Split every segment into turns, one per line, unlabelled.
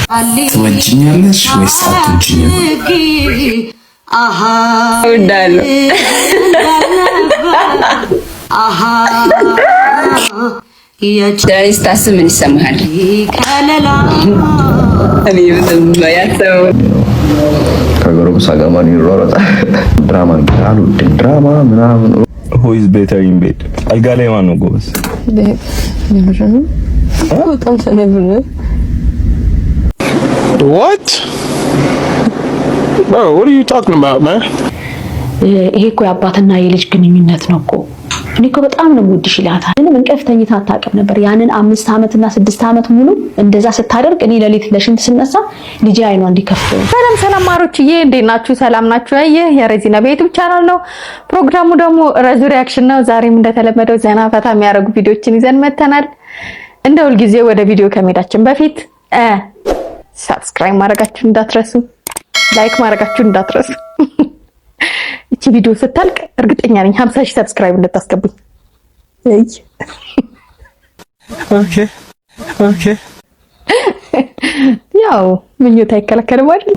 ትወጂኛለሽ ወይስ አትወጂኝም?
እወዳለሁ። ስለእኔ ስታስብ ምን ይሰማሃል? እኔ ምንም ያሰበው
ከጎረምሳ ጋር ማን ይሯሯጣል? ድራማ አልወድም፣ ድራማ ምናምን።
Who is better in bed? አልጋ ላይ ማን ነው ጎበዝ?
በጣም ሰነፍ ነው።
What? Bro, what are you talking about, man?
ይሄ እኮ የአባትና የልጅ ግንኙነት ነው እኮ፣ እኔ እኮ በጣም ነው የምወድሽ ይላታል። ምንም እንቅልፍ ተኝታ አታውቅም ነበር። ያንን 5 ዓመትና 6 ዓመት ሙሉ እንደዛ ስታደርግ እኔ ሌሊት ለሽንት ስነሳ ልጄ አይኗ እንዲከፍት
ሰላም ሰላም ማሮችዬ፣ እንዴት ናችሁ? ሰላም ናችሁ? ይህ የረዚና በ YouTube channel ነው። ፕሮግራሙ ደግሞ ረዙ reaction ነው። ዛሬም እንደተለመደው ዘና ፈታ የሚያደርጉ ቪዲዮችን ይዘን መተናል። እንደ ሁልጊዜ ወደ ቪዲዮ ከመሄዳችን በፊት subscribe ማድረጋችሁን እንዳትረሱ፣ like ማድረጋችሁን እንዳትረሱ። እቺ ቪዲዮ ስታልቅ እርግጠኛ ነኝ 50 ሺህ subscribe እንድታስገቡኝ። እይ።
Okay.
ያው ምኞት አይከለከልም አይደል?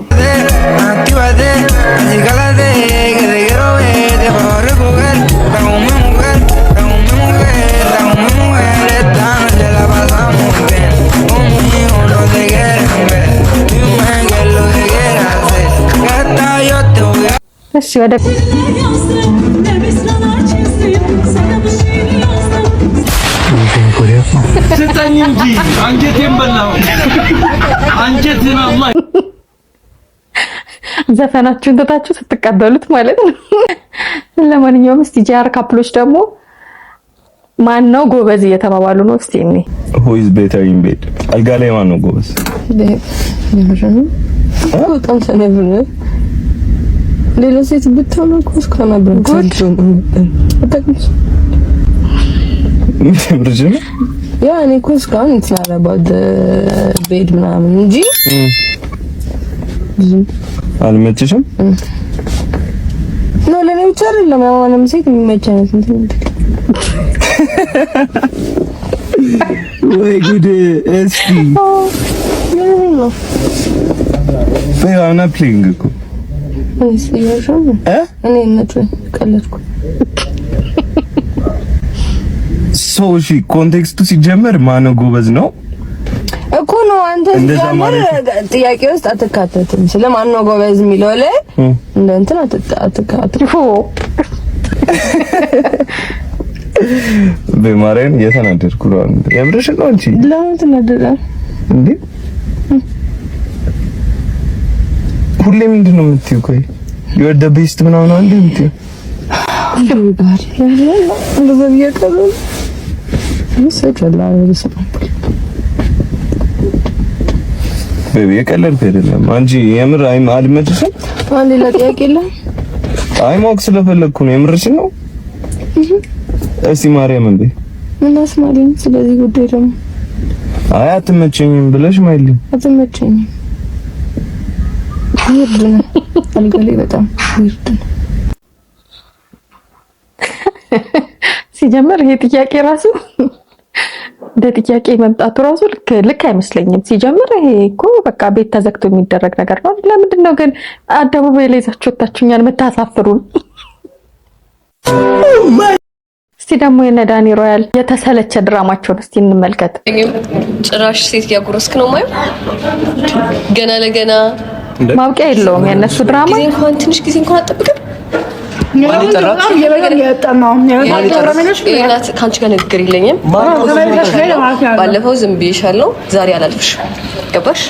Actívate, acicálate, que te quiero ver, te puedo recoger. Está con mi mujer, está con mi mujer, está con mi mujer. Esta noche la pasamos bien. Conmigo no te quieren ver. Dime qué es lo que quieres hacer. Que esta yo te voy a
እሺ ወደ
ስጠኝ እንጂ አንጀቴን በላው። አንጀትን አላህ።
ዘፈናችሁን ትታችሁ ስትቀበሉት ማለት ነው። ለማንኛውም እስቲ ጂአር couple ኦች ደግሞ ማን ነው ጎበዝ እየተባባሉ ነው። እስቲ እኔ
Who is better in bed? አልጋ ላይ ማን ነው ጎበዝ?
በጣም ሰነፍ ነው። ሌላ ሴት ብትሆን እኮ እስካሁን አብረን ነበር።
የምርሽ ነው?
Yeah፣ እኔ እኮ እስካሁን it's not about the bed ምናምን እንጂ ብዙም
አልመችሽም?
No፣ ለእኔ ብቻ አይደለም፣ ያው ማንም ሴት የሚመች አይነት እንትን
ወይ ጉድ! እስቲ
ነው።
Babe, I'm not playing እኮ። እ
እኔ እነቱ ቀለድኩ።
So እሺ፣ context ኡ ሲጀመር ማነው ጎበዝ ነው
እኮ ነው። አንተ
እንደዛ
ሲጀምር
ማለት
ጥያቄ ውስጥ አትካተትም። ስለ ማን ነው ጎበዝ የሚለው ላይ እንደ እንትን አትካተት።
በማርያም እየተናደድኩ ነው። የምርሽን ነው አንቺ?
ለምን ትናደዳለህ
እንዴ? ሁሌ ምንድን ነው የምትይው? ቆይ you are the best ምናምን አንዴ የምትይው?
እንደዛ ብዬ ቀረሁ።
Baby፣ የቀለድኩ አይደለም። አንቺ የምር አይ አልመችሽም?
አንድ ሌላ ጥያቄ የለም?
አይ ማወቅ ስለፈለግኩ ነው። የምርሽን ነው? እስቲ ማርያም እንዴ።
ምን አስማለኝ ስለዚህ ጉዳይ ደግሞ።
አይ አትመቸኝም ብለሽ ማይልኝ።
አትመቸኝም። Weird ነው። አልጋ ላይ በጣም weird ነው።
ሲጀመር ይሄ ጥያቄ ራሱ እንደ ጥያቄ መምጣቱ ራሱ ልክ ልክ አይመስለኝም። ሲጀምር ይሄ እኮ በቃ ቤት ተዘግቶ የሚደረግ ነገር ነው። ለምንድን ነው ግን አደባባይ ላይ ይዛችሁ ወጣችሁ እኛን የምታሳፍሩን? እስቲ ደግሞ የነ ዳኒ ሮያል የተሰለቸ ድራማቸውን እስቲ እንመልከት።
ጭራሽ ሴት እያጎረስክ ነው ማየው። ገና ለገና
ማብቂያ የለውም የእነሱ ድራማ።
ጊዜ እንኳን ትንሽ ጊዜ እንኳን አትጠብቅም። ናት ከአንቺ ጋር ንግግር የለኝም። ባለፈው ዝም ብዬሻለሁ፣ ዛሬ አላልፍሽ። ገባሽ?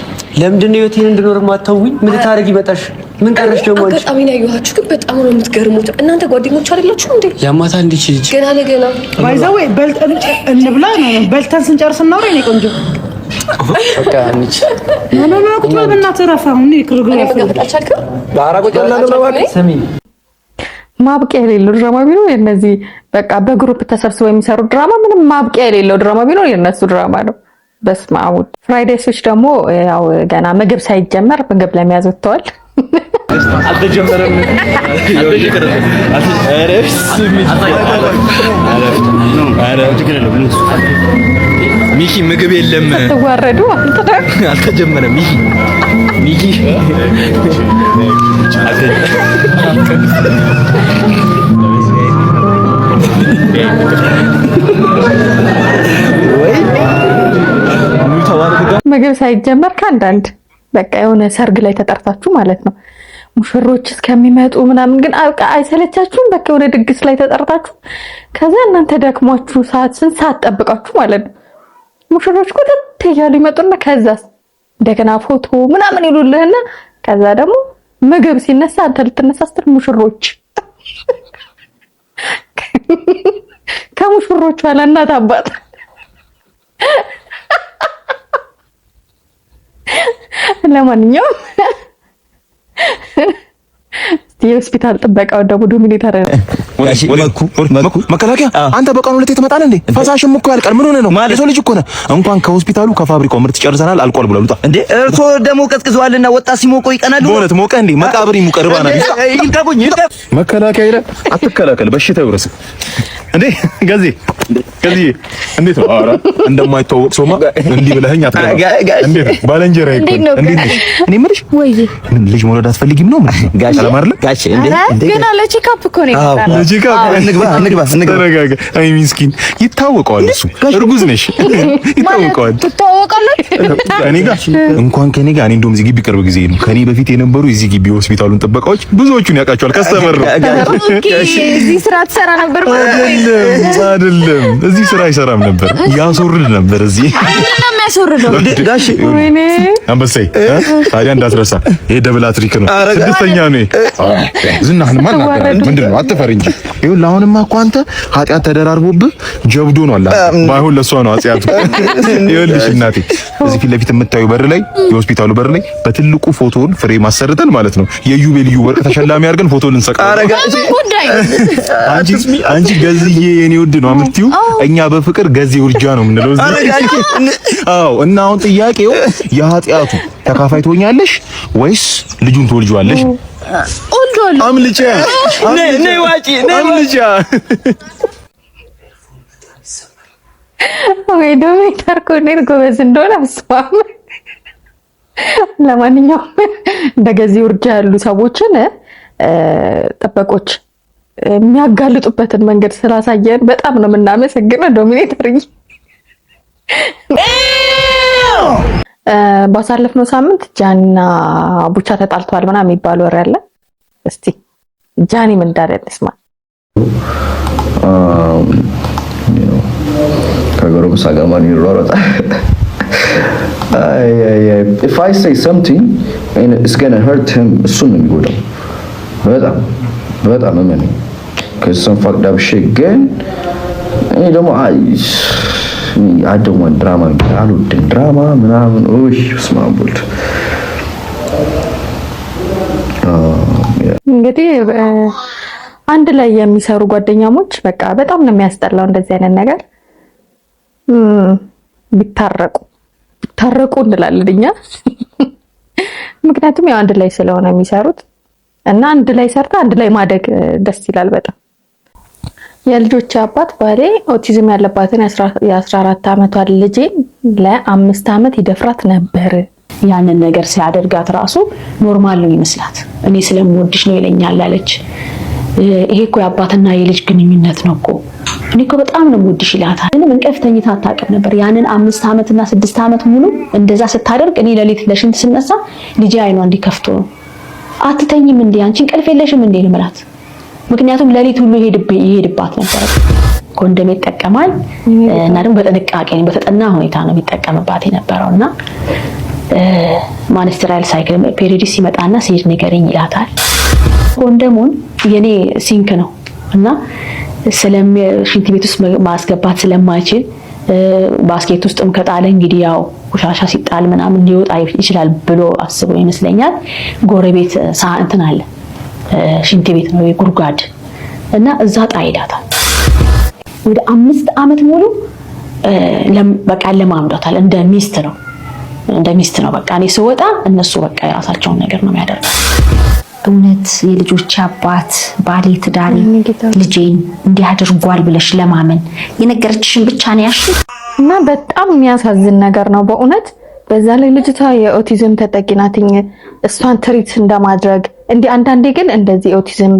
ለምንድን ነው ህይወቴን እንድኖር የማታውኝ? ምን ልታደርጊ መጣሽ? ምን ቀረሽ ደግሞ አንቺ?
አጋጣሚ ነው ያየኋችሁ፣ ግን በጣም ነው የምትገርሙት። እናንተ ጓደኞች አይደላችሁ እንዴ?
ያማታል እንዴ ልጅ?
ገና ለገና
By the way በልተን እንብላ ነው፣ በልተን ስንጨርስ እናውራ። የእኔ ቆንጆ
በቃ እንሂድ።
No, no, no፣ ቁጭ በል በእናትህ እረፍ። አሁን እኔ ክርግር
እኔ መጋፈጥ አልቻልክም።
ኧረ ቁጭ ብለን ነው እባክህ። ስሚ።
ማብቂያ የሌለው ድራማ ቢኖር የነዚህ በቃ በ group ተሰብስበው የሚሰሩ ድራማ፣ ምንም ማብቂያ የሌለው ድራማ ቢኖር የነሱ ድራማ ነው። በስመ አብ። ፍራይዴሶች ደግሞ ያው ገና ምግብ ሳይጀመር ምግብ ለመያዝ ወጥተዋል።
አልተጀመረም። ኧረ ችግር የለውም። ሚኪ ምግብ የለም።
ስትዋረዱ
አልተጀመረም። ሚኪ ሚኪ
ምግብ ሳይጀመር ከአንዳንድ በቃ የሆነ ሰርግ ላይ ተጠርታችሁ ማለት ነው ሙሽሮች እስከሚመጡ ምናምን ግን አይሰለቻችሁም? በቃ የሆነ ድግስ ላይ ተጠርታችሁ ከዛ እናንተ ደክሟችሁ ሰዓት ስንት ሰዓት ጠብቃችሁ ማለት ነው ሙሽሮች ኮተት እያሉ ይመጡና ከዛስ እንደገና ፎቶ ምናምን ይሉልህና ከዛ ደግሞ ምግብ ሲነሳ አንተ ልትነሳ ስትል ሙሽሮች ከሙሽሮቹ አለ እናት አባት። ለማንኛውም የሆስፒታል ጥበቃው ደግሞ ዶሚኔተር
መከላከያ አንተ በቀን ሁለቴ ትመጣለህ እንዴ? ፈሳሽም እኮ ያልቃል። ምን ሆነህ ነው? የሰው ልጅ እኮ ነህ። እንኳን ከሆስፒታሉ ከፋብሪካው ምርት ጨርሰናል አልቋል ብሏል። ውጣ
እንዴ! እርሶ ደግሞ ቀዝቅዘዋልና ወጣት ሲሞቀው ይቀናሉ።
በእውነት ሞቀ እንዴ? መቃብር ይሙቅ። ርባና
ይልቀቁኝ።
መከላከያ ይላል። አትከላከል፣ በሽታ ይውረስ። እንዴ ገዜ ገዜ፣ እንዴት ነው? ኧረ እንደማይተዋወቅ ሰውማ እንዲህ ብለኸኝ አትገባም። እንዴት ነው ባለንጀራዬ እኮ
እንዴት ነው?
እንዴት ነሽ? እኔ የምልሽ ምን ልጅ መውለድ አትፈልጊም ነው? ምንድን ነው? ሰላም አይደለ?
ጋሼ እንዴ እንዴ
ገና ለ checkup እኮ ነው የመጣነው።
ለ checkup
እንግባ እንግባ እንግባ።
ተረጋጋ። አይ ምስኪን ይታወቀዋል፣ እሱ እርጉዝ ነሽ ይታወቀዋል።
ትተዋወቃላችሁ?
ከኔ ጋር እንኳን ከኔ ጋር እኔ እንደውም እዚህ ግቢ ቅርብ ጊዜ ነው። ከኔ በፊት የነበሩ የዚህ ግቢ ሆስፒታሉን ጥበቃዎች ብዙዎቹን ያውቃቸዋል። Customer ነው።
Okay፣ እዚህ ስራ ትሰራ ነበር ማለት ነው?
አይደለም አይደለም፣ እዚህ ስራ አይሰራም ነበር፣ ያስወርድ ነበር እዚህ።
ምንድን ነው የሚያስወርደው?
ጋሼ
ወይኔ
አንበሳዬ ታዲያ እንዳትረሳ፣ ይሄ double hat trick ነው፣ ስድስተኛ ነው። ይሄ ዝናህንማ እናገራለን። ምንድን ነው አትፈር እንጂ። ይኸውልህ አሁንማ እኮ አንተ ኃጢአት ተደራርቦብህ ጀብዶ ነው አለ። ባይሆን ለእሷ ነው ኃጢአቱ። ይኸውልሽ እናቴ እዚህ ፊት ለፊት የምታዩ በር ላይ የሆስፒታሉ በር ላይ በትልቁ ፎቶውን frame አሰርተን ማለት ነው የኢዮቤልዩ ወርቅ ተሸላሚ አድርገን ፎቶ ልንሰቅለው ነው።
ጉዳይ
አንቺ ገዝዬ የኔ ውድ ነው የምትይው፣ እኛ በፍቅር ገዜ ውርጃ ነው የምንለው እዚህ። አዎ። እና አሁን ጥያቄው የኃጢአቱ ተካፋይ ትሆኛለሽ ወይስ ልጁን ትወልጂዋለሽ? አምልጫ
ነይ ዋጪ ነይ
አምልጫ።
ወይ ዶሚኔተር እኮ እንዴት ጎበዝ እንደሆነ አስባም። ለማንኛውም እንደ ገዜ ውርጃ ያሉ ሰዎችን ጥበቆች የሚያጋልጡበትን መንገድ ስላሳየን በጣም ነው የምናመሰግነው ዶሚኔተር። ባሳለፍነው ሳምንት ጃኒና ቡቻ ተጣልተዋል ምናምን የሚባል ወሬ አለ። እስቲ ጃኒ ምን እንዳለ እንስማ።
ከጎረምሳ ጋር ማን ይሯሯጣል? አይ አይ አይ፣ if I say something and it's gonna hurt him፣ እሱን ነው የሚጎዳው። በጣም በጣም እመነኝ። 'Cause some fucked up shit። ግን እኔ ደግሞ I don't want drama፣ አልወድም ድራማ ምናምን። ኦይ በስመ አብ ወልድ።
እንግዲህ አንድ ላይ የሚሰሩ ጓደኛሞች በቃ በጣም ነው የሚያስጠላው እንደዚህ አይነት ነገር። ቢታረቁ ቢታረቁ እንላለን እኛ። ምክንያቱም ያው አንድ ላይ ስለሆነ የሚሰሩት እና አንድ ላይ ሰርተ አንድ ላይ ማደግ ደስ ይላል በጣም። የልጆች አባት ባሌ ኦቲዝም ያለባትን የ14 ዓመቷን ልጄን ለ5 ዓመት ይደፍራት ነበር።
ያንን ነገር ሲያደርጋት ራሱ normal ነው ይመስላት። እኔ ስለምወድሽ ነው ይለኛል አለች። ይሄ እኮ የአባትና የልጅ ግንኙነት ነው እኮ፣ እኔ እኮ በጣም ነው የምወድሽ ይላታል። ምንም እንቅልፍ ተኝታ አታውቅም ነበር። ያንን 5 ዓመትና 6 ዓመት ሙሉ እንደዛ ስታደርግ እኔ ሌሊት ለሽንት ስነሳ ልጄ አይኗ እንዲከፍቶ ነው። አትተኝም እንዴ አንቺ፣ እንቅልፍ የለሽም እንዴ ነው የምላት። ምክንያቱም ሌሊት ሁሉ ይሄድባት ነበር። ኮንደም ይጠቀማል እና ደግሞ በጥንቃቄ በተጠና ሁኔታ ነው የሚጠቀምባት የነበረው። እና menstrual cycle period ሲመጣና ሲሄድ ንገረኝ ይላታል። ኮንደሙን የኔ sink ነው እና ሽንት ቤት ውስጥ ማስገባት ስለማይችል basket ውስጥም ከጣለ እንግዲህ ያው ቆሻሻ ሲጣል ምናምን ሊወጣ ይችላል ብሎ አስቦ ይመስለኛል። ጎረቤት እንትን አለ፣ ሽንት ቤት ነው የጉድጓድ፣ እና እዛ ጣ ይላታል። ወደ 5 ዓመት ሙሉ በቃ ለማምዷታል። እንደ ሚስት ነው፣ እንደ ሚስት ነው። በቃ እኔ ስወጣ እነሱ በቃ የራሳቸውን ነገር ነው የሚያደርጉት።
እውነት የልጆች አባት ባሌ ትዳሬ ልጄን እንዲህ አድርጓል ብለሽ ለማመን የነገረችሽን ብቻ ነው ያልሽው?
እና በጣም የሚያሳዝን ነገር ነው በእውነት። በዛ ላይ ልጅቷ የኦቲዝም ተጠቂ ናት። እሷን treat እንደማድረግ እንዲህ አንዳንዴ ግን እንደዚህ ኦቲዝም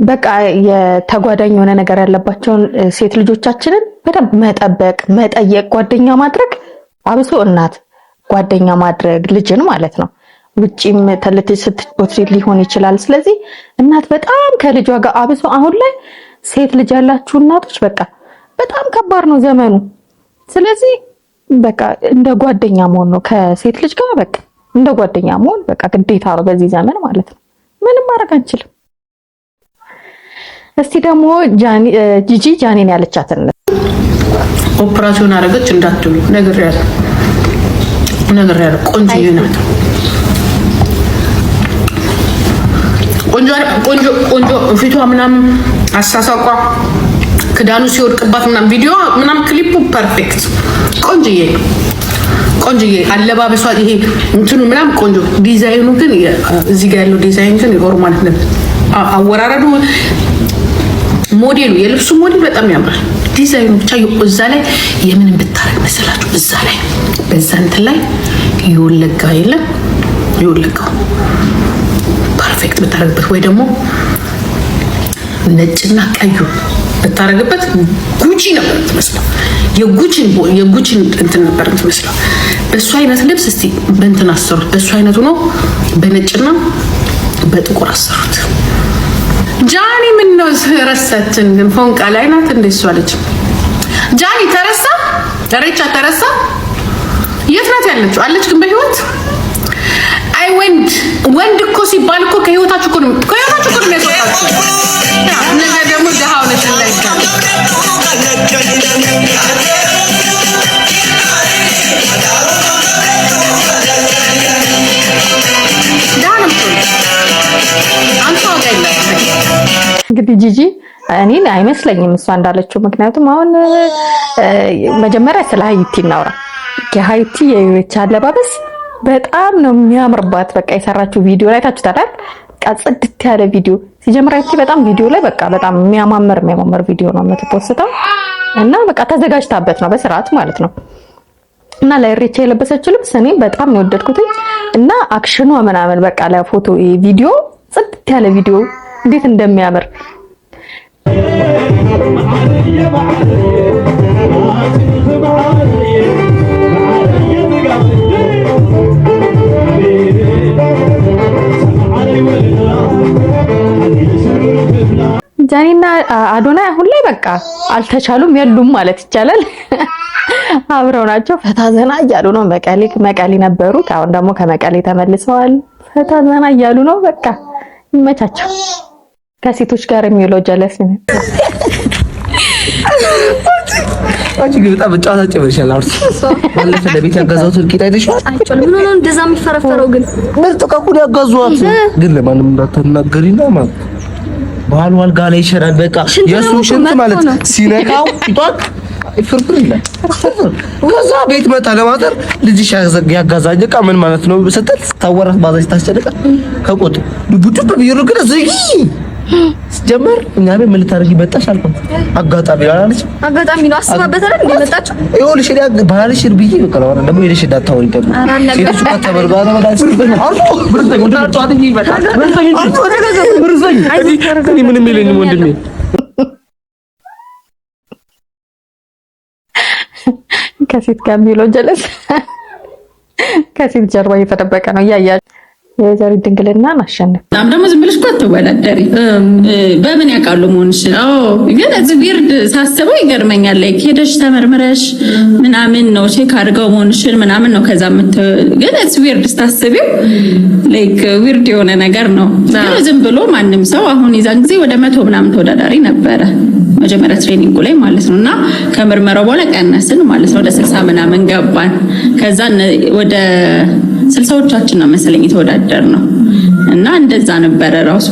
በቃ የተጓዳኝ የሆነ ነገር ያለባቸውን ሴት ልጆቻችንን በደንብ መጠበቅ፣ መጠየቅ፣ ጓደኛ ማድረግ፣ አብሶ እናት ጓደኛ ማድረግ ልጅን ማለት ነው። ውጪም ስትጫወት ሊሆን ይችላል። ስለዚህ እናት በጣም ከልጇ ጋር፣ አብሶ አሁን ላይ ሴት ልጅ ያላችሁ እናቶች፣ በቃ በጣም ከባድ ነው ዘመኑ። ስለዚህ በቃ እንደ ጓደኛ መሆን ነው ከሴት ልጅ ጋር፣ በቃ እንደ ጓደኛ መሆን በቃ ግዴታ ነው በዚህ ዘመን ማለት ነው። ምንም ማድረግ አንችልም። እስቲ ደግሞ ጃኒ፣ ጂጂ ጃኒን ያለቻትን
ኦፕራሲዮን አደረገች እንዳትሉ፣ ነግሬያለሁ፣ ነግሬያለሁ። ቆንጆ ናት። ቆንጆ ቆንጆ ቆንጆ ፊቷ ምናምን፣ አሳሳቋ፣ ክዳኑ ሲወድቅባት ምናምን፣ ቪዲዮ ምናምን clip ኡ perfect፣ ቆንጆዬ ቆንጆዬ፣ አለባበሷ ይሄ እንትኑ ምናምን ቆንጆ። ዲዛይኑ ግን፣ እዚህ ጋር ያለው ዲዛይን ግን የኦሮሞ አይደለም። አወራረዱ፣ ሞዴሉ፣ የልብሱ ሞዴል በጣም ያምራል። ዲዛይኑ ብቻ እዛ ላይ የምንን ብታረግ መሰላችሁ? እዛ ላይ በዛ እንትን ላይ የወለጋ የለም፣ የወለጋው perfect ብታረግበት ወይ ደግሞ ነጭና ቀዩ ብታረግበት ጉቺ ነበር የምትመስለው። የጉቺን እንትን ነበር የምትመስለው። በእሱ አይነት ልብስ እስቲ በእንትን አሰሩት። በእሱ አይነት ሆኖ በነጭና በጥቁር አሰሩት። ጃኒ ምን ነው ረሳችን? ግን ፎንቃ ላይ ናት እንደ እሷ ልጅ ጃኒ ተረሳ፣ ሬቻ ተረሳ። የት ናት ያለችው? አለች ግን በህይወት? አይ ወንድ ወንድ እኮ ሲባል እኮ ከህይወታችሁ እኮ ነው የሚያስወጣችሁ። ነገ ደግሞ ደሃ ሆነሽ እንዳይባል፣ ደሃ ነው የምትሆነው። አንተ ዋጋ የላትም።
እንግዲህ ጂጂ እኔን አይመስለኝም እሷ እንዳለችው። ምክንያቱም አሁን መጀመሪያ ስለ ሀይቲ እናውራ። የሀይቲ የኢሬቻ አለባበስ በጣም ነው የሚያምርባት። በቃ የሰራችው ቪዲዮ ላይ ታችሁታል። በቃ ጽድት ያለ ቪዲዮ። ሲጀምር ሀይቲ በጣም ቪዲዮ ላይ በቃ በጣም የሚያማምር የሚያማምር ቪዲዮ ነው የምትፖስተው እና በቃ ተዘጋጅታበት ነው በስርዓት ማለት ነው። እና ለኢሬቻ የለበሰችው ልብስ እኔ በጣም ነው የወደድኩት እና action ኗ ምናምን በቃ ለፎቶ ቪዲዮ ጽድት ያለ ቪዲዮ እንዴት እንደሚያምር። ጃኒና አዶናይ አሁን ላይ በቃ አልተቻሉም፣ የሉም ማለት ይቻላል። አብረው ናቸው። ፈታ ዘና እያሉ ነው። መቀሌ መቀሌ ነበሩ። አሁን ደግሞ ከመቀሌ ተመልሰዋል። ፈታ ዘና እያሉ ነው። በቃ ይመቻቸው። ከሴቶች ጋር የሚውለው ጀለስ ነው።
አንቺ ግን በጣም ጨዋታ ጨምርሻል። አሁን ባለፈ ለቤት ያጋዛሁትን ቂጥ አይተሽዋል?
ምን ሆኖ እንደዛ የሚፈረፈረው ግን?
ምርጥ ዕቃ እኮ ነው ያጋዟት። ግን ለማንም እንዳትናገሪና ማለት ባሉ አልጋ ላይ ይሸናል። በቃ የእሱ ሽንት ማለት ሲነካው ቂጧን ፍርፍር ይላል። ከዛ ቤት መጣ ለማጠር ልጅሽ ያጋዛኝ ዕቃ ምን ማለት ነው ስትል ስታወራት ባዛች ታስጨንቃል። ከቆጥ ዱብ ዱብ ብዬ ነው ግን ዝጊ ሲጀመር እኛ ቤት ምን ልታደርጊ መጣሽ አልኳት። አጋጣሚ ነው አላለች።
አጋጣሚ ነው፣ አስባበት አይደል እንደ መጣችሁ?
ይኸውልሽ እኔ ባልሽ ብዬ በቃ ነው ደግሞ ሄደሽ እንዳታወሪ ደግሞ ሴቶች እኮ ተበርባረ
እኔ ምንም የለኝም ወንድሜ።
ከሴት ጋር የሚውለው ጀለስ ከሴት ጀርባ እየተደበቀ ነው እያያችሁ የወይዘሪት ድንግልናን አሸንፍ።
በጣም ደግሞ ዝም ብለሽ እኮ አትወዳደሪ። በምን ያውቃሉ መሆንሽን? ግን እዚህ weird ሳስበው ይገርመኛል። Like ሄደሽ ተመርምረሽ ምናምን ነው፣ check አድርገው መሆንሽን ምናምን ነው። ከዛ ግን it's weird ስታስቢው፣ like weird የሆነ ነገር ነው። ግን ዝም ብሎ ማንም ሰው አሁን የዛን ጊዜ ወደ 100 ምናምን ተወዳዳሪ ነበረ መጀመሪያ training ኡ ላይ ማለት ነው። እና ከምርመራው በኋላ ቀነስን ማለት ነው፣ ወደ 60 ምናምን ገባን። ከዛ ወደ 60ዎቻችን ነው መሰለኝ የተወዳደር ነው። እና እንደዛ ነበረ ራሱ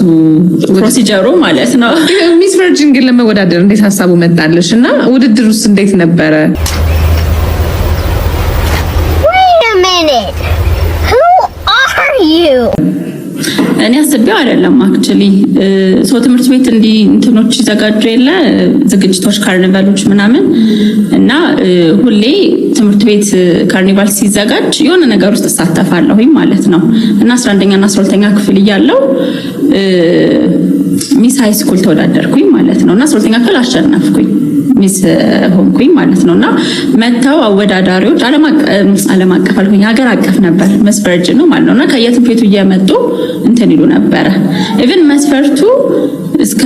procedure ኡ ማለት ነው።
Miss Virgin ግን ለመወዳደር እንዴት ሀሳቡ መጣለሽ? እና ውድድር ውስጥ እንዴት ነበረ?
Wait a minute. Who are you?
እኔ አስቤው አይደለም actually። So ትምህርት ቤት እንዲህ እንትኖች ይዘጋጁ የለ፣ ዝግጅቶች፣ ካርኒቫሎች ምናምን። እና ሁሌ ትምህርት ቤት ካርኒቫል ሲዘጋጅ የሆነ ነገር ውስጥ እሳተፋለሁኝ ማለት ነው። እና 11ኛ እና 12ኛ ክፍል እያለሁ Miss High School ተወዳደርኩኝ ማለት ነው። እና 12ኛ ክፍል አሸነፍኩኝ፣ Miss ሆንኩኝ ማለት ነው። እና መጥተው አወዳዳሪዎች፣ ዓለም አቀፍ አልኩኝ፣ ሀገር አቀፍ ነበር Miss Virgin ነው ማለት ነው። እና ከየትምህርት ቤቱ እየመጡ እንትን ይሉ ነበረ። Even መስፈርቱ እስከ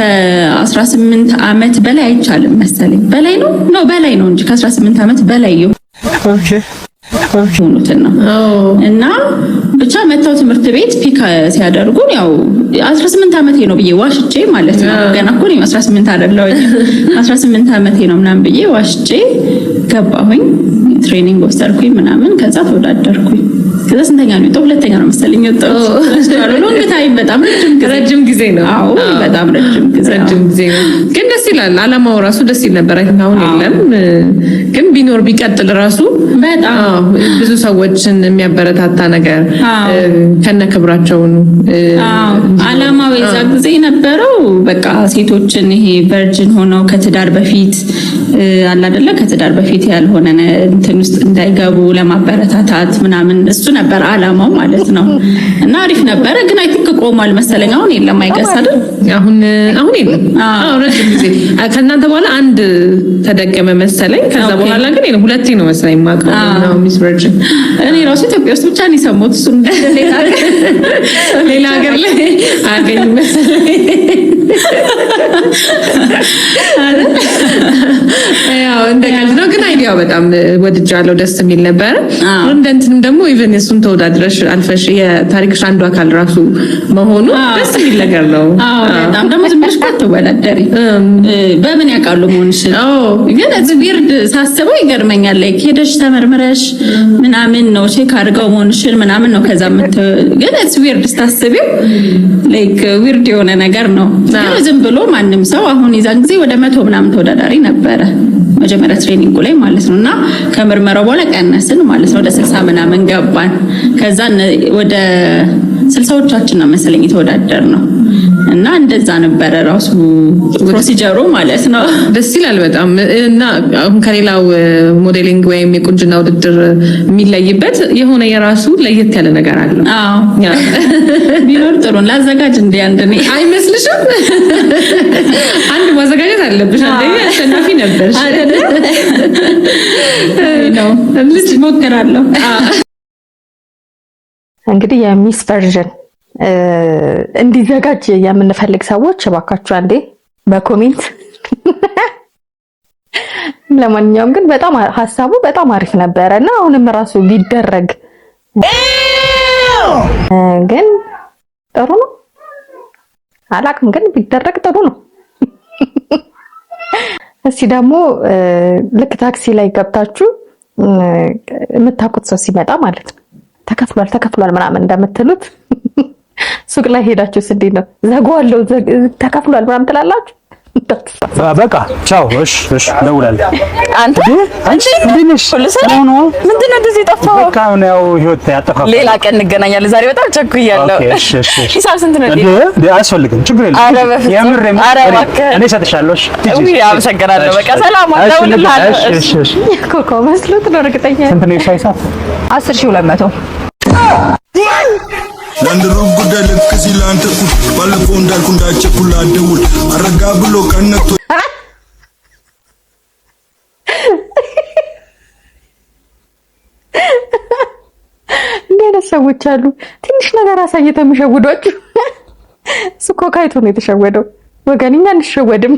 18 ዓመት በላይ አይቻልም መሰለኝ። በላይ ነው፣ no፣ በላይ ነው እንጂ፣ ከ18 ዓመት በላይ የሆኑትን ነው። እና ብቻ መጥተው ትምህርት ቤት pick ሲያደርጉን ያው 18 ዓመቴ ነው ብዬ ዋሽቼ ማለት ነው። ገና እኮ እኔም 18 አይደለሁም፣ 18 ዓመቴ ነው ምናምን ብዬ ዋሽቼ ገባሁኝ። Training ወሰድኩኝ ምናምን፣ ከዛ ተወዳደርኩኝ። ከዛ ስንተኛ ነው የወጣው? ሁለተኛ ነው መሰለኝ የወጣሁት። Long time፣ በጣም ረጅም ጊዜ።
ረጅም ጊዜ ነው።
አዎ፣ በጣም ረጅም ጊዜ።
ረጅም ጊዜ ነው። ግን ደስ ይላል። አላማው ራሱ ደስ ይል ነበር። I think አሁን የለም፣ ግን ቢኖር ቢቀጥል ራሱ
በጣም
ብዙ ሰዎችን የሚያበረታታ ነገር ከነ ክብራቸው ነው።
አላማው የዛ ጊዜ የነበረው በቃ ሴቶችን ይሄ virgin ሆነው ከትዳር በፊት አለ አይደለ፣ ከትዳር በፊት ያልሆነ እንትን ውስጥ እንዳይገቡ ለማበረታታት ምናምን፣ እሱ ነበር አላማው ማለት ነው። እና አሪፍ ነበረ፣ ግን I think ቆሟል መሰለኝ። አሁን የለም I guess፣ አይደል?
አሁን የለም። አዎ፣ ረጅም ጊዜ ከእናንተ በኋላ አንድ ተደገመ መሰለኝ። ከዛ በኋላ ግን የለም። ሁለቴ ነው መሰለኝ የማውቀው ነው Miss Virgin።
እኔ ራሱ ኢትዮጵያ ውስጥ ብቻ ነው የሰማሁት። እሱን
ሌላ ሀገር ላይ አያገኝም መሰለኝ። ያው እንደ ቀልድ ነው፣ ግን idea ው በጣም ወድጃለሁ። ደስ የሚል ነበረ። እንደ እንትንም ደግሞ even እሱን ተወዳድረሽ አልፈሽ የታሪክሽ አንዱ አካል ራሱ መሆኑ ደስ የሚል ነገር ነው።
አዎ፣ በጣም። ደግሞ ዝም ብለሽ እኮ አትወዳደሪ። በምን ያውቃሉ መሆንሽን? ግን it's weird፣ ሳስበው ይገርመኛል። Like ሄደሽ ተመርምረሽ ምናምን ነው፣ check አድርገው መሆንሽን ምናምን ነው። ከዛ ግን it's weird ስታስቢው፣ like weird የሆነ ነገር ነው። ግን ዝም ብሎ ማንም ሰው፣ አሁን የዛን ጊዜ ወደ 100 ምናምን ተወዳዳሪ ነበረ መጀመሪያ training ኡ ላይ ማለት ነው። እና ከምርመራው በኋላ ቀነስን ማለት ነው፣ ወደ 60 ምናምን ገባን። ከዛ ወደ 60ዎቻችን ነው መሰለኝ የተወዳደር ነው። እና እንደዛ ነበረ ራሱ procedure ኡ ማለት ነው።
ደስ ይላል በጣም። እና አሁን ከሌላው modeling ወይም የቁንጅና ውድድር የሚለይበት የሆነ የራሱ ለየት ያለ ነገር አለው።
አዎ፣ ቢኖር ጥሩ። ላዘጋጅ እንደ አንድ እኔ።
አይመስልሽም? አንድ ማዘጋጀት አለብሽ። አንደኛ አሸናፊ ነበርሽ።
ነው፣ ልጅ ሞክራለሁ።
እንግዲህ የ Miss Virgin እንዲዘጋጅ የምንፈልግ ሰዎች እባካችሁ አንዴ በ comment። ለማንኛውም ግን በጣም ሀሳቡ በጣም አሪፍ ነበረ እና አሁንም ራሱ ቢደረግ ግን ጥሩ ነው። አላቅም፣ ግን ቢደረግ ጥሩ ነው። እስቲ ደግሞ ልክ ታክሲ ላይ ገብታችሁ የምታውቁት ሰው ሲመጣ ማለት ነው ተከፍሏል ተከፍሏል ምናምን እንደምትሉት፣ ሱቅ ላይ ሄዳችሁ እንዴት ነው፣ ዘጋዋለሁ ተከፍሏል ምናምን ትላላችሁ?
በቃ ቻው። እሺ፣ እሺ፣ እደውላለሁ።
አንተ።
አንቺ እንዴት ነሽ?
ሁሉ ሰላም
ነው?
ምንድን ነው እንደዚህ የጠፋኸው?
በቃ አሁን ያው ህይወት ያጠፋፋል።
ሌላ ቀን እንገናኛለን። ዛሬ በጣም ቸኩያለሁ።
Okay፣ እሺ፣ እሺ፣ እሺ።
ሂሳብ ስንት ነው?
እንዴ፣ እንዴ፣ አያስፈልግም፣ ችግር የለም።
ኧረ በፍፁም።
የምር የምር።
ኧረ እባክህ።
እኔ እሰጥሻለሁ። እሺ፣ ሂጂ።
ውይ፣ አመሰግናለሁ። በቃ ሰላም፣
እሺ፣
እደውልልሃለሁ።
እሺ፣ እሺ፣ እሺ።
ኮኮ መስሎት ነው እርግጠኛ።
ስንት ነው የሻይ ሰዓት?
10,200።
ለአንድ ሩብ ጉዳይ ልክ ሲል አንተ እኩል ባለፈው እንዳልኩ እንዳቸኩል አደውል አረጋ ብሎ ቀነቶ።
እንዲህ አይነት ሰዎች አሉ። ትንሽ ነገር አሳይተው የሚሸውዷችሁ። እሱ እኮ ካይቶ ነው የተሸወደው። ወገን፣ እኛ አንሸወድም።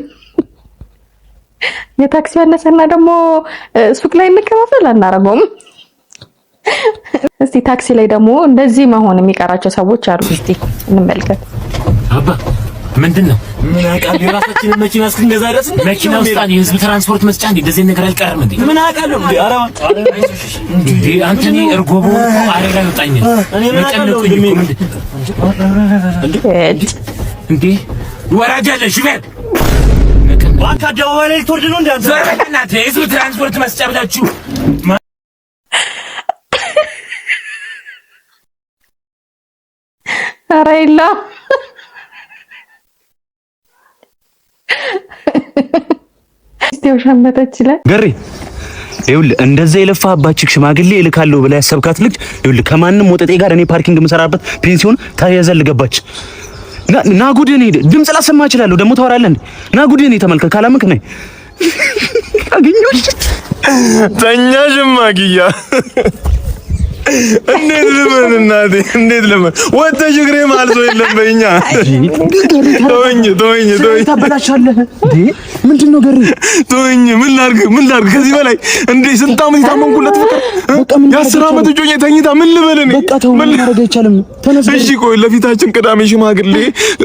የታክሲ ያነሰና ደግሞ ሱቅ ላይ እንከፋፈል አናረገውም። እስቲ ታክሲ ላይ ደግሞ እንደዚህ መሆን የሚቀራቸው ሰዎች አሉ። እስቲ እንመልከት።
አባ፣ ምንድን ነው?
ምን አውቃለሁ? የራሳችንን መኪና እስክንገዛ ድረስ እንደዚህ
መኪና
ነው
ውስጥ
የሚሄደው።
የህዝብ ትራንስፖርት መስጫ እንዴ? እንደዚህ ነገር አልቀርም እንዴ?
ምን አውቃለሁ እንዴ? ኧረ
እንዴ አንተ፣ እኔ እርጎ በሆን እኮ አሬራ ይወጣኛል።
እኔ ምን አውቃለሁ?
መጨነቁኝ እኮ። ምንድን እንዴ? ወራጅ አለ፣ ሹፌር።
እባክህ፣ አደባባይ ላይ ልትወርድ ነው እንዴ አንተ?
ዞር በል በእናትህ። የህዝብ ትራንስፖርት መስጫ ብላችሁ
ኧረ ራይላ እስቲ ሸመተች ይላል።
ገሬ ይኸውልህ፣ እንደዛ የለፋህባት ሽማግሌ እልካለሁ ብላ ያሰብካት ልጅ ይኸውልህ ከማንም ወጠጤ ጋር እኔ parking የምሰራበት ፔንሲዮን ተያይዘን ገባች። ና ጉድህን ሂድ። ድምፅ ላሰማ እችላለሁ። ደግሞ ታወራለህ እንዴ? ና ጉድህን ተመልከት። ካላመንክ ነይ አገኘሁሽ።
ተኛሽ ማግያ እንዴት ልመን እናቴ፣ እንዴት ልመን? ወጥተሽ እግሬ መሀል ሰው የለም በይኛ። ተወኝ ተወኝ ተወኝ፣
ታበላሻለህ እንዴ? ምንድን ነው ገሬ?
ተወኝ። ምን ላድርግ? ምን ላድርግ? ከዚህ በላይ እንዴ ስንት ዓመት የታመንኩለት ፍቅር፣ የ10 ዓመት እጮኛ ተኝታ ምን ልበል እኔ?
በቃ ተው፣ ምን ማድረግ አይቻልም። ተነስ።
እሺ ቆይ፣ ለፊታችን ቅዳሜ ሽማግሌ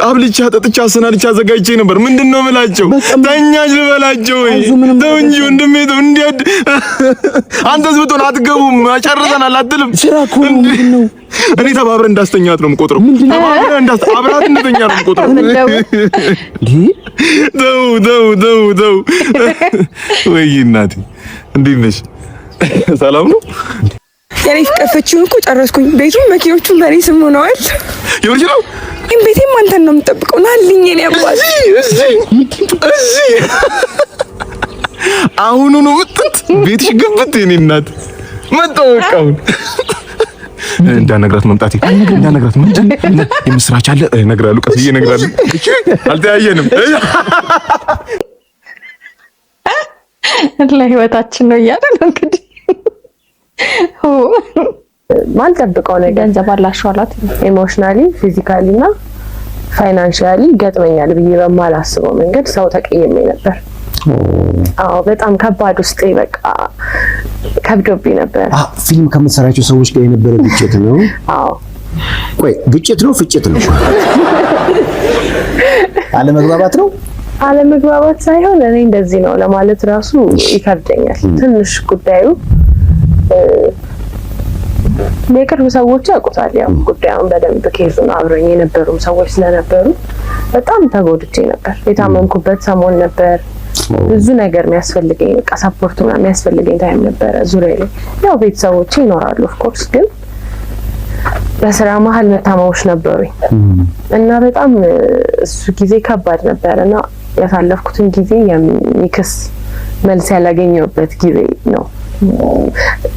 አብልቻ ጠጥቻ አሰናድቻ አዘጋጅቼ ነበር። ምንድን ነው የምላቸው? ተኛሽ ልበላቸው ወይ? ተው እንጂ ወንድሜ ተው። እንዲያድ አንተስ ብትሆን አትገቡም፣ ጨርሰናል አትልም?
ስራ እኮ ነው። ምንድን ነው?
እኔ ተባብረን እንዳስተኛት ነው የምቆጥረው። ተባብረን አብራት እንደተኛ ነው የምቆጥረው። ተው ተው ተው ተው። ወይ እናቴ እንዴት ነሽ? ሰላም ነው?
የኔ ፍቅር ፍቺውን እኮ ጨረስኩኝ። ቤቱም መኪኖቹም በእኔ ስም ሆነዋል።
የምርሽ ነው?
ይህም ቤቴም አንተን ነው የምጠብቀው። ናልኝ የኔ አባት።
እዚህ እዚህ አሁኑኑ ምጥት ቤትሽ ግብት የኔ እናት መጣሁ። በቃ አሁን እንዳነግራት መምጣቴ እንዳነግራት ምንድን የምስራች አለ እነግራለሁ። ቀስ ብዬ እነግራለሁ። እሺ አልተያየንም።
ለህይወታችን ነው እያለ ነው እንግዲህ።
ማልጠብቀው ነገር
ገንዘብ አላችሁ አላት።
Emotionally፣ physically እና financially ገጥመኛል ብዬ በማላስበው መንገድ ሰው ተቀይሜ ነበር። አዎ በጣም ከባድ ውስጤ በቃ ከብዶብኝ ነበር።
ፊልም ከምትሰራቸው ሰዎች ጋር የነበረ ግጭት ነው?
አዎ።
ቆይ ግጭት ነው ፍጭት ነው? አለመግባባት ነው?
አለመግባባት ሳይሆን እኔ እንደዚህ ነው ለማለት ራሱ ይከብደኛል። ትንሽ ጉዳዩ የቅርብ ሰዎች ያውቁታል። ያው ጉዳዩን በደንብ case ኡን አብረኝ የነበሩም ሰዎች ስለነበሩ በጣም ተጎድቼ ነበር። የታመምኩበት ሰሞን ነበር። ብዙ ነገር የሚያስፈልገኝ በቃ support ምናምን የሚያስፈልገኝ time ነበረ። ዙሪያ ላይ ያው ቤተሰቦቼ ይኖራሉ of course፣ ግን በስራ መሀል መታመሞች ነበሩኝ እና በጣም እሱ ጊዜ ከባድ ነበር እና ያሳለፍኩትን ጊዜ የሚክስ መልስ ያላገኘሁበት ጊዜ ነው።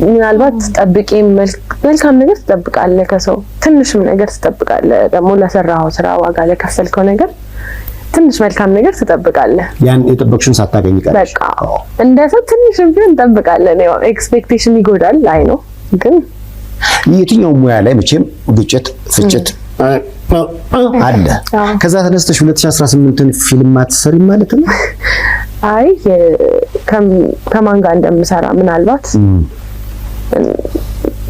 ምናልባት ጠብቄ መልካም ነገር ትጠብቃለህ ከሰው፣ ትንሽም ነገር ትጠብቃለህ። ደግሞ ለሰራኸው ስራ ዋጋ ለከፈልከው ነገር ትንሽ መልካም ነገር ትጠብቃለህ።
ያን የጠበቅሽውን ሳታገኝ ቀረሽ።
በቃ እንደ ሰው ትንሽም ቢሆን እንጠብቃለን። ያው expectation ይጎዳል፣ አይ ነው ግን
የትኛው ሙያ ላይ መቼም ግጭት፣ ፍጭት አለ። ከዛ ተነስተሽ 2018ን ፊልም አትሰሪም ማለት ነው?
አይ ከማን ጋር እንደምሰራ ምናልባት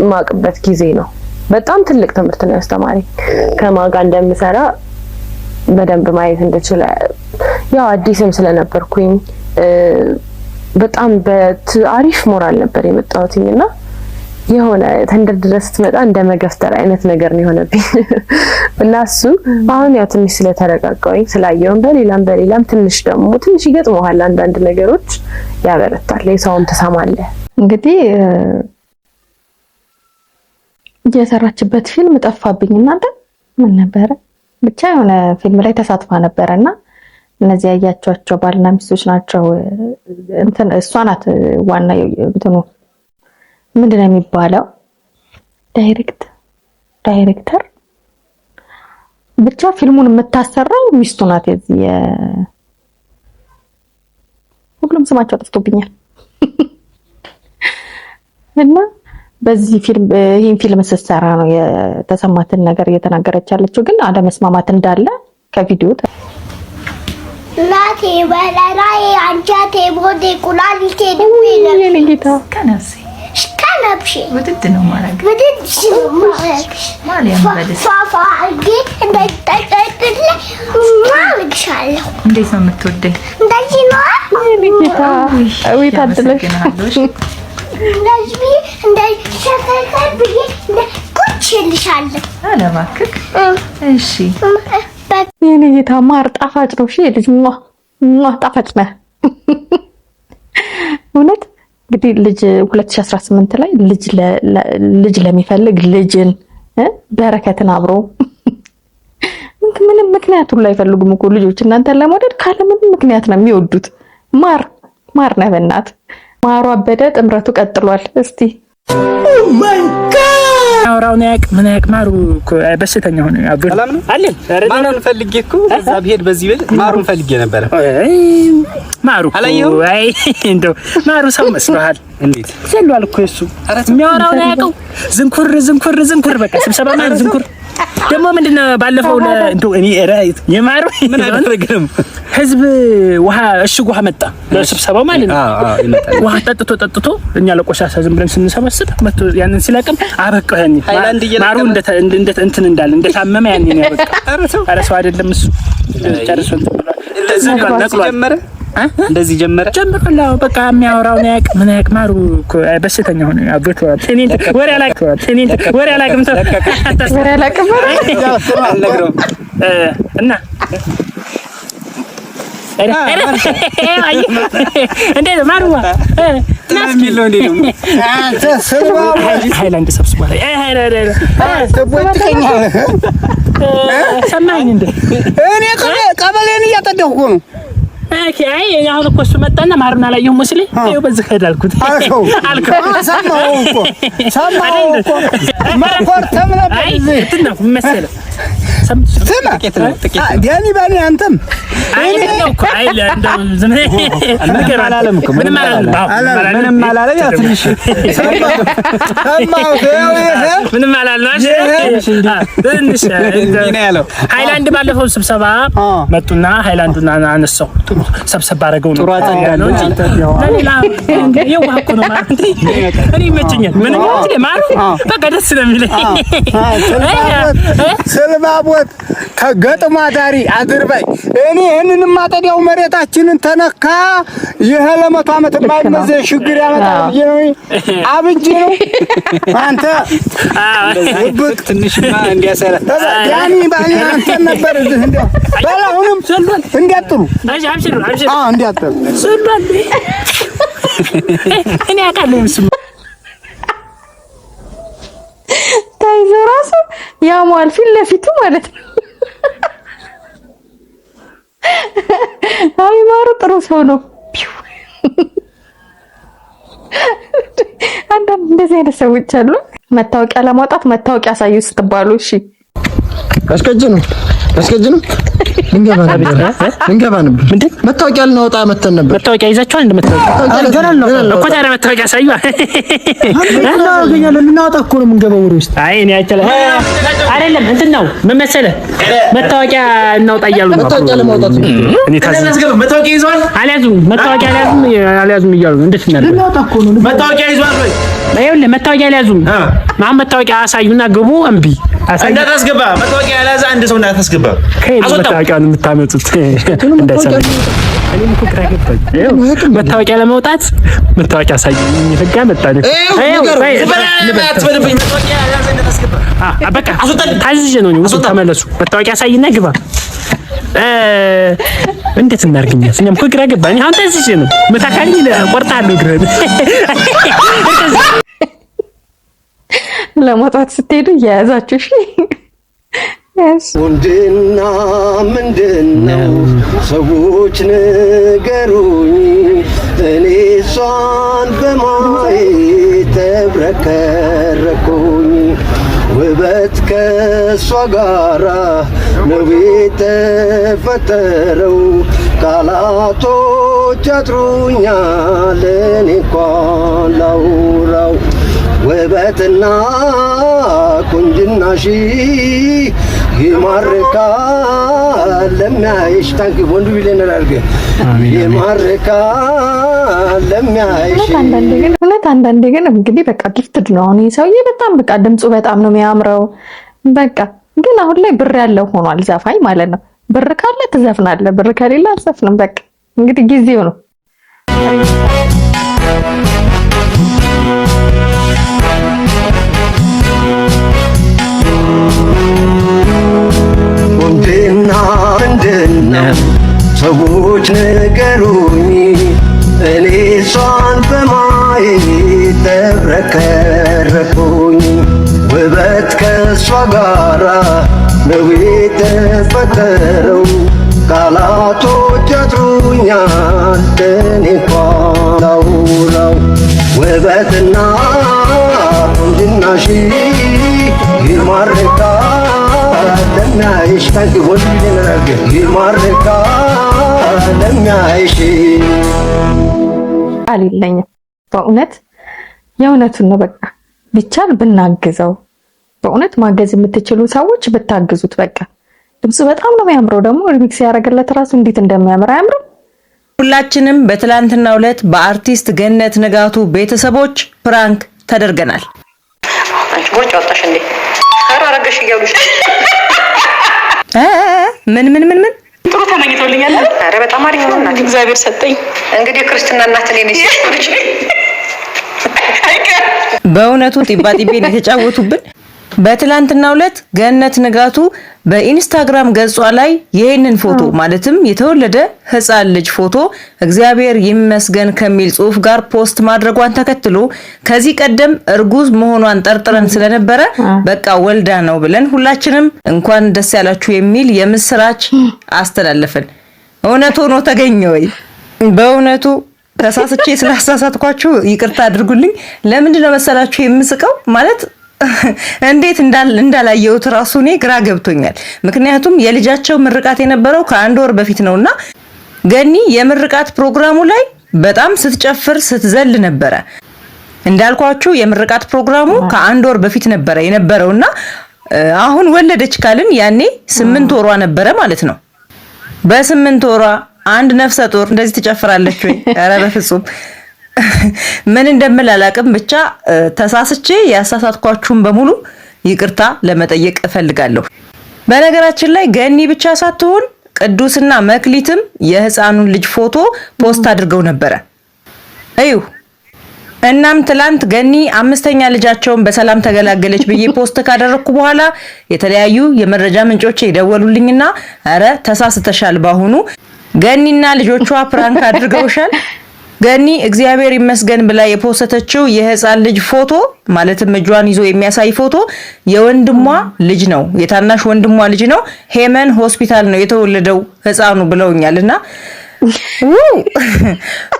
የማውቅበት ጊዜ ነው። በጣም ትልቅ ትምህርት ነው ያስተማረኝ። ከማን ጋር እንደምሰራ በደንብ ማየት እንድችል፣ ያው አዲስም ስለነበርኩኝ በጣም በአሪፍ ሞራል ነበር የመጣሁትኝ እና የሆነ ተንደርድረህ ስትመጣ እንደ መገፍተር አይነት ነገር ነው የሆነብኝ እና እሱ አሁን ያው ትንሽ ስለተረጋጋሁኝ ስላየውን በሌላም በሌላም ትንሽ ደግሞ ትንሽ ይገጥመዋል አንዳንድ ነገሮች ያበረታል። የሰውን ትሰማለህ።
እንግዲህ የሰራችበት ፊልም ጠፋብኝ። እናንተ ምን ነበረ? ብቻ የሆነ ፊልም ላይ ተሳትፋ ነበረ እና እነዚህ ያያቸዋቸው ባልና ሚስቶች ናቸው። እንትን እሷ ናት ዋና እንትኑ ምንድን ነው የሚባለው? ዳይሬክተር ብቻ ፊልሙን የምታሰራው ሚስቱ ናት። የዚህ ሁሉም ስማቸው ጠፍቶብኛል። እና በዚህ ፊልም ይህን ፊልም ስትሰራ ነው የተሰማትን ነገር እየተናገረች ያለችው። ግን አለመስማማት እንዳለ ከቪዲዮ
እናቴ በለራዬ አንጀቴ ቦዴ ኩላሊቴ ልቤ
ጌታ
ከነፍሴ
ከነፍሴ
ውድድ ነው ማረግ
ውድድ ነው ማረግሽ
ማርያም በደስ
ፏፏ አድርጌ እንደጠቀጥል ማረግሻለሁ።
እንዴት ነው የምትወደኝ?
እንደዚህ ነው።
ጌታ ወይ ታድለሽ።
እንደዚህ ብዬ እንደዚህ ሸከርከር ብዬ ቁጭ እልሻለሁ።
ኧረ እባክህ እሺ።
የኔ ጌታ ማር ጣፋጭ ነው። እሺ ልጅ ሟ ሟ ጣፋጭ ነህ እውነት። እንግዲህ ልጅ 2018 ላይ ልጅ ለሚፈልግ ልጅን በረከትን አብሮ ምንም ምክንያት ሁሉ አይፈልጉም እኮ ልጆች እናንተን ለመውደድ ካለ ምንም ምክንያት ነው የሚወዱት። ማር ማር ነህ በእናትህ። ማሩ አበደ፣ ጥምረቱ ቀጥሏል። እስቲ
አውራውን ያቅ ምን ያቅ ማሩ እኮ በሽተኛ ሆነ። አለን
ማሩን ፈልጌ እኮ እዛ ብሄድ በዚህ ብል ማሩን ፈልጌ ነበረ።
ማሩ እኮ አይ እንደው ማሩ ሰው መስሎሃል?
እንዴት
ዘሏል እኮ እሱ የሚያወራውን አያውቀው። ዝንኩር ዝንኩር ዝንኩር በቃ ስብሰባ ማሩ ዝንኩር ደግሞ ምንድነው ባለፈው እንደው እኔ ኧረ የማሩ
ምን አደረገም?
ህዝብ ውሃ እሽግ ውሃ መጣ ለስብሰባው ማለት ነው። ውሃ ጠጥቶ ጠጥቶ እኛ ለቆሻሻ ዝም ብለን ስንሰበስብ መጥቶ ያንን ሲለቅም አበቃው። ያኔ ማሩ እንደ እንደ እንትን እንዳለ እንደታመመ ያኔ ነው ያበቃው። ኧረ ሰው አይደለም እሱ ጨርሶ እንትን ብሏል። ነቅሏል።
ጀመረ እንደዚህ ጀመረ
ጀምሯል። አዎ በቃ የሚያወራውን አያውቅ ምን አያውቅ። ማሩ እኮ በሽተኛ ሆነ። አብቶ እኔ ወሬ አላውቅም፣ እኔ ወሬ አላውቅም፣
ወሬ አላውቅም
አልነግረውም
እና እንዴት ነው ማሩዋ? ሃይላንድ ሰብስቧል። ሰማኸኝ እንደ
እኔ ቀበሌን እያጠደኩ እኮ ነው።
Okay። አይ አሁን እኮ እሱ መጣና ማሩን አላየሁም መስለኝ። ይኸው በዚህ ሄድ አልኩት።
አልከው
አልከው
ሰማኸው እኮ ሰማኸው እኮ መኮርተም ነበር።
አይ እንትን ነው መሰለህ።
ስማ ዳኒ ባኒ አንተም
አይ ነው እኮ አይ እንደው ዝም
ምንም አላለም እኮ
ምንም አላለም።
ምንም አላለም። ያው ትንሽ
ሰማሁት። ይኸው ይሄ
ምንም አላለም። እሺ ትንሽ
እንዲህ ነው ያለው።
ሃይላንድ ባለፈው ስብሰባ መጡና ሃይላንዱን አነሳው። ጥሩ ሰብሰብ አደረገው ነው
ጥሩ አጸዳለሁ
እንጂ ለሌላ የዋህ እኮ ነው ማለት እኔ ይመቸኛል። ምንም ይመቸኛል ማሩ በቃ ደስ ነው የሚለኝ።
ስልባቦት ከገጥሞ አዳሪ አድርባይ እኔ ይህንን ማጠዲያው መሬታችንን ተነካ። ይሄ ለ100 ዓመት የማይመዘን ችግር ያመጣል ብዬ ነው አብጄ ነው። አንተ
ብቅ ትንሽማ እንዲያሰራ
ዳኒ ባኒ አንተ ነበር እዚህ እንዲያው በል አሁንም እንዲያጥሩ
አብሽር አብሽር
አዎ እንዲያጥሩ
ዘሏል። እኔ አውቃለሁ እሱማ
ተይዞ ራሱ ያሟል ፊት ለፊቱ ማለት ነው። አይ ማሩ ጥሩ ሰው ነው። አንዳንድ እንደዚህ አይነት ሰዎች አሉ። መታወቂያ ለማውጣት መታወቂያ አሳዩ ስትባሉ እሺ
አስቀጅ ነው አስቀጅ ነው። ልንገባ ነበር ልንገባ ነበር።
ምንድን
መታወቂያ ልናወጣ መተን ነበር።
መታወቂያ ይዛችኋል? እንደ መታወቂያ እኮ ታዲያ መታወቂያ አሳዩ።
እናገኛለን። ልናወጣ እኮ ነው የምንገባው ወደ ውስጥ።
አይ እኔ አይቻልም። አይደለም እንትን ነው ምን መሰለህ፣ መታወቂያ እናውጣ እያሉ ነው።
መታወቂያ ለማውጣት ነው።
እኔ ታዝ
መታወቂያ ይዘዋል?
አልያዙም፣ መታወቂያ አልያዙም፣ አልያዙም እያሉ ነው። እንዴት እናድርግ?
ልናወጣ እኮ ነው።
መታወቂያ ይዘዋል ወይ?
ይኸውልህ መታወቂያ አልያዙም። አሁን መታወቂያ አሳዩና ግቡ። እምቢ
እንዳታስገባ፣ መታወቂያ ያልያዘ አንድ ሰው እንዳታስገባ።
ከየት መታወቂያውን የምታመጡት? እንዳይሰማ እኔም እኮ ግራ ገባኝ። መታወቂያ ለመውጣት መታወቂያ አሳዩ ህጋ መጣ። በቃ ታዝዤ ነው። ውጡ፣ ተመለሱ። መታወቂያ አሳይና ግባ። እንዴት እናድርግኛ? እኛም እኮ ግራ ገባኝ። አሁን ታዝዤ ነው። መታካልኝ እቆርጣለሁ እግርህን።
ለመውጣት ስትሄዱ እየያዛችሁ እሺ።
ወንድና ምንድነው ሰዎች ንገሩኝ፣ እኔ እሷን በማየት ተብረከረኩኝ። ውበት ከእሷ ጋራ ነው የተፈጠረው፣ ቃላቶች ያጥሩኛል እኔ እንኳን ላውራው። ውበትና ቁንጅናሽ ይማርካል ለሚያይሽ። Thank you ወንዱ ቢሊዮነር አድርገህ ይማርካል ለሚያይሽ።
እውነት አንዳንዴ ግን እንግዲህ በቃ gifted ነው። አሁን ይህ ሰውዬ በጣም በቃ ድምፁ በጣም ነው የሚያምረው። በቃ ግን አሁን ላይ ብር ያለው ሆኗል ዘፋኝ ማለት ነው። ብር ካለ ትዘፍናለህ፣ ብር ከሌለ አትዘፍንም። በቃ እንግዲህ ጊዜው ነው።
ወንድና ምንድነው ሰዎች ንገሩኝ፣ እኔ እሷን በማየት ተብረከረኩኝ። ውበት ከእሷ ጋራ ነው የተፈጠረው። ቃላቶች ያጥሩኛል እኔ እንኳን ላውራው። ውበትና ቁንጅናሽ ይማርካል ለሚያይሽ፣ ይማርካል ለሚያይሽ።
ቃል የለኝም በእውነት፣ የእውነቱን ነው። በቃ ቢቻል ብናግዘው፣ በእውነት ማገዝ የምትችሉ ሰዎች ብታግዙት። በቃ ድምፁ በጣም ነው የሚያምረው። ደግሞ remix ያደረገለት ራሱ እንዴት እንደሚያምር፣ አያምርም?
ሁላችንም በትላንትናው ዕለት በአርቲስት ገነት ንጋቱ ቤተሰቦች prank ተደርገናል።
አንቺ ቦርጭ አወጣሽ እንዴ? ኧረ አረገሽ እያሉሽ።
ምን ምን ምን ምን?
ጥሩ ተመኝቶልኛል አይደል? ኧረ በጣም አሪፍ ነው እናቴ፣ እግዚአብሔር ሰጠኝ። እንግዲህ የክርስትና እናት እኔ ነኝ።
በእውነቱ ጢባ ጢቤን የተጫወቱብን። በትላንትናው ዕለት ገነት ንጋቱ በኢንስታግራም ገጿ ላይ ይህንን ፎቶ፣ ማለትም የተወለደ ሕፃን ልጅ ፎቶ "እግዚአብሔር ይመስገን" ከሚል ጽሑፍ ጋር post ማድረጓን ተከትሎ ከዚህ ቀደም እርጉዝ መሆኗን ጠርጥረን ስለነበረ በቃ ወልዳ ነው ብለን ሁላችንም እንኳን ደስ ያላችሁ የሚል የምስራች አስተላለፍን። እውነት ሆኖ ተገኘ ወይ? በእውነቱ ተሳስቼ ስላሳሳትኳችሁ ይቅርታ አድርጉልኝ። ለምንድን ነው መሰላችሁ የምስቀው? ማለት እንዴት እንዳላየሁት ራሱ እኔ ግራ ገብቶኛል። ምክንያቱም የልጃቸው ምርቃት የነበረው ከአንድ ወር በፊት ነውና ገኒ የምርቃት ፕሮግራሙ ላይ በጣም ስትጨፍር ስትዘል ነበረ። እንዳልኳችሁ የምርቃት ፕሮግራሙ ከአንድ ወር በፊት ነበረ የነበረውና አሁን ወለደች ካልን ያኔ 8 ወሯ ነበረ ማለት ነው። በ8 ወሯ አንድ ነፍሰ ጡር እንደዚህ ትጨፍራለች ወይ? ኧረ በፍጹም፣ ምን እንደምል አላቅም። ብቻ ተሳስቼ ያሳሳትኳችሁን በሙሉ ይቅርታ ለመጠየቅ እፈልጋለሁ። በነገራችን ላይ ገኒ ብቻ ሳትሆን ቅዱስና መክሊትም የህፃኑን ልጅ ፎቶ post አድርገው ነበረ። እዩ። እናም ትላንት ገኒ አምስተኛ ልጃቸውን በሰላም ተገላገለች ብዬ post ካደረግኩ በኋላ የተለያዩ የመረጃ ምንጮች የደወሉልኝና ኧረ ተሳስተሻል፣ ባሁኑ ገኒና ልጆቿ prank አድርገውሻል። ገኒ እግዚአብሔር ይመስገን ብላ የፖሰተችው የህፃን ልጅ ፎቶ፣ ማለትም እጇን ይዞ የሚያሳይ ፎቶ የወንድሟ ልጅ ነው፣ የታናሽ ወንድሟ ልጅ ነው። ሄመን ሆስፒታል ነው የተወለደው ህፃኑ ብለውኛል። እና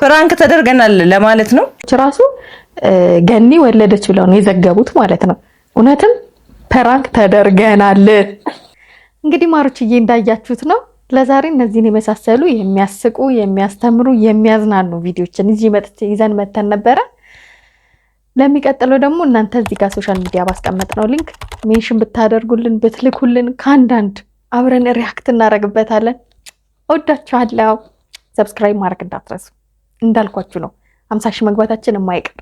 prank ተደርገናል ለማለት ነው።
ራሱ ገኒ ወለደች ብለው ነው የዘገቡት ማለት ነው። እውነትም prank ተደርገናል። እንግዲህ ማሮችዬ እንዳያችሁት ነው። ለዛሬ እነዚህን የመሳሰሉ የሚያስቁ፣ የሚያስተምሩ፣ የሚያዝናኑ ቪዲዮችን ይዘን መተን ነበረ። ለሚቀጥለው ደግሞ እናንተ እዚህ ጋር social media ባስቀመጥነው link mention ብታደርጉልን፣ ብትልኩልን ከአንዳንድ አብረን react እናደርግበታለን። እወዳችኋለሁ። Subscribe ማድረግ እንዳትረሱ። እንዳልኳችሁ ነው፣ 50,000 መግባታችን የማይቀር።